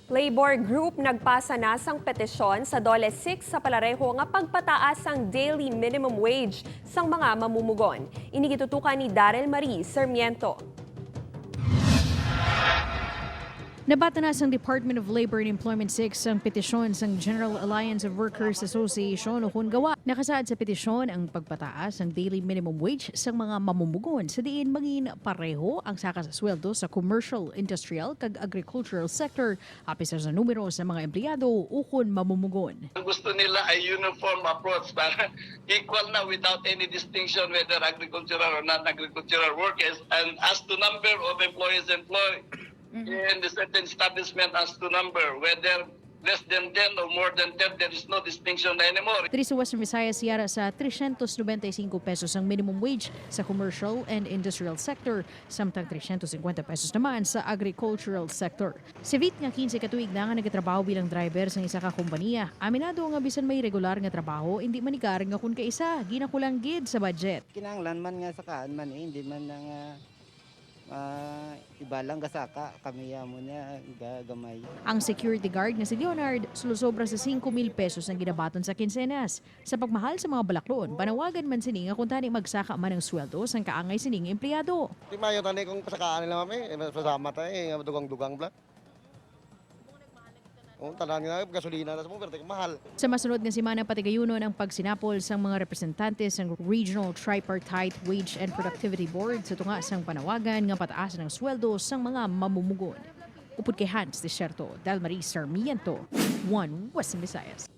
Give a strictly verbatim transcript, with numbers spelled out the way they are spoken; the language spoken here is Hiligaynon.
Labor Group nagpasa na sang petisyon sa DOLE six sa palareho nga pagpataas sang daily minimum wage sang mga mamumugon. Ini gitutukan ni Daryl Marie Sarmiento. Nabata na sang Department of Labor and Employment six ang petisyon sang General Alliance of Workers Association ukon GAWA. Nakasaad sa petisyon ang pagpataas sang daily minimum wage sang mga mamumugon sa diin mangin pareho ang saka sa sweldo sa commercial, industrial, kag agricultural sector, apis sa numero sa mga empleyado ukon mamumugon. Ang gusto nila ay uniform approach para equal na without any distinction whether agricultural or non-agricultural workers. And as to number of employees employed in the certain establishment, as to number, whether less than ten or more than ten, there is no distinction anymore. Diri sa Western Visayas, yara sa tresyentos nobenta y singko pesos ang minimum wage sa commercial and industrial sector, samtang tresyentos singkwenta pesos naman sa agricultural sector. Si Vit, nga kinse ka tuig na nga nagatrabaho bilang driver sang isa ka kompanya, aminado nga bisan may regular nga trabaho, indi manigar nga kon kaisa ginakulang gid sa budget. Kinahanglan man nga sakaan man eh, hindi man na nga ah, iba lang gasaka, kami yamo niya ga- gamay. Ang security guard nga si Leonard, sulusobra sa singko mil pesos ang ginabaton sa kinsenas. Sa pagmahal sa mga balakloon, panawagan man sini nga kuntani magsaka man ang sweldo sang kaangay sining empleyado. Di maayo tani kung pasakaan nila, ma'am, eh. Pasama ta, eh, dugang-dugang bla. Oh, tanan nga gasolina na sa mo, pero mahal. Sa masunod nga semana, patigayunon ang pagsinapol sang mga representante sang Regional Tripartite Wage and Productivity Board sa tunga sang panawagan nga pataasan ang sweldo sang mga mamumugon. Upod kay Hans Desierto, Dalmarie Sarmiento, One Western Visayas.